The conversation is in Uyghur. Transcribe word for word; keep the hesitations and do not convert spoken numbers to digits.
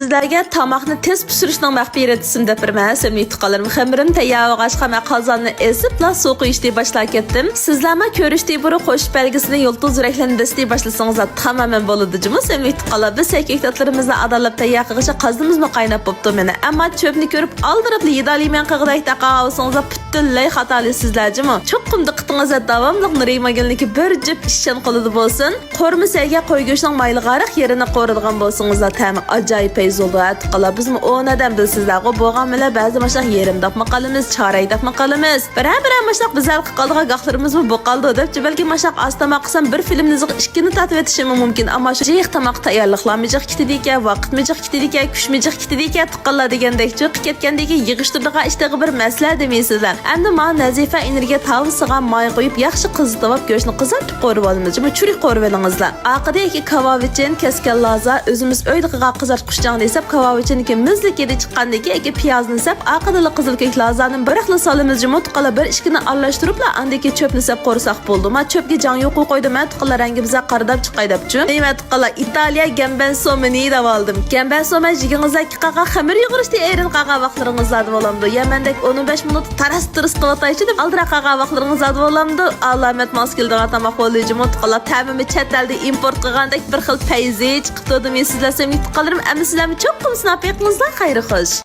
سىزلەرگە تاماقنى تېز پىشۇرۇشنىڭ مەخپىي رېتسېپىنى دەپ بېرىمەن، سۆيۈملۈك تۇغقانلىرىم. خېمىرىم تەييار بولغاچقا، مەن قازاننى ئېسىپلا سۇ قۇيۇشنى باشلاپ كەتتىم. سىزلەرمۇ كۆرۈشتى بۇرۇن قوشۇپ بەلگىسىنى يۇلتۇز رەڭلەندۈرۈشنى باشلىسىڭىزلار تامامەن بولىدۇ جۇمۇ، سۆيۈملۈك تۇغقانلار. بىز سەي كۆكتاتلىرىمىزنى ئاداللاپ تەييار قىلغۇچە قازىمىزمۇ قايناپ بوپتۇ مانا. ئەمما چۆپنى كۆرۈپ ئالدىراپلا يېدالىيمەن قىلغۇدەك تاقا بولسىڭىزلار پۈتۈنلەي خاتالىسىزلار جۇمۇ. چوقۇم دىققىتىڭىزدە داۋاملىق نۇرى ماگىلنىڭكى بىر جۈپ ئىشچان قولىدا بولسۇن. قورۇما سەيگە قوي گۆشىنىڭ مايلىغارىق يېرىنى قورۇيدىغان بولسىڭىزلا تەمى ئاجايىپ پەيز بولىدۇ ھە تۇغقانلار. بىزمۇ ئون ئادەم بىلىسىزلەغۇ، بولغان بىلەن بەزى ماشاق يېرىم داپمۇ قالىمىز، چارەي داپمۇ قالىمىز. بىرەر بىرەر ماشاق بىز ھەل قىلىپ قالىدىغان گاھلىرىمىزمۇ بولۇپ قالىدۇ دەپچۇ، بەلكى ماشاق ئاز تاماق قىلسام بىر فىلىمنى يىغىپ ئىككىنى تارتىۋېتىشىمۇ مۇمكىن، ئەمما شۇ جىق تاماق تەييارلىقلارمۇ جىق كېتىدىكەن، ۋاقىتمۇ جىق كېتىدىكەن، كۈچمۇ جىق كېتىدىكەن، تۇغقانلار دېگەندەكچۇ، قىلىپ كەتكەندىكىن يىغىشتۇرىدىغان ئىش تېخى بىر مەسىلە دېمەيسىزلەر. ئەمدى مانا نەزىفە ئېنىرگە تاۋا سىغا ماي قۇيۇپ، ياخشى قىزىتىۋاپ، گۆشنى قىزارتىپ قورۇۋالىمىز. جۇمۇ چۈرۈك قورۇۋېلىڭىزلار. ئارقىدىن ياكى كاۋاۋىچىن، كەسكەن لازا، ئۆزىمىز ئۆيدە قىلغان قىزارتقۇچىنى سەپ، كاۋاۋىچىننىڭكى مۇزلۇق ھىدى چىققاندىن كېيىن ياكى پىيازنى سەپ، ئارقىدىنلا قىزىل كۆك لازانى بىراقلا سالىمىز. جۇمۇ تۇغقانلار بىر ئىككىنى ئارىلاشتۇرۇپلا، ئاندىن كېيىن چۆپنى سەپ قورۇساق بولىدۇ. ما چۆپكە جاڭ يۇقۇ قويدۇم، مەن تۇغقانلار رەڭگىمىزگە قارىداپ چىقاي دەپچۇ. نېمە تۇغقانلار، ئىتالىيە گەمبەن سومىنى دەۋالدىم. گەمبەن سومەن جىگىڭىزدە قالغان خەمىر يۇغۇرۇشتا ئېرىن قالغان ۋاقىتلىرىڭىزلاردا بولامدۇ؟ يا مەندەك ئون بەش مىنۇت تاراس تۇرۇس قىلىۋاتايچۇ دەپ ئالدىراپ قالغان ۋاقىتلىرىڭىزلاردا بولامدۇ؟ ئالامەت ماس كېلىدىغان تاماق بولدى جۇمۇ تۇغقانلار. تەمىمۇ چەت ئەلدە ئىمپورت قىلغاندەك بىر خىل پەيزى چىقىپ تۇردى. مېنى سىزلەر سۆيۈملۈك تۇغقانلىرىم، ئەمما سىزلەرمۇ چوقۇم سىناپ بېقىڭىزلار. خەير خوش.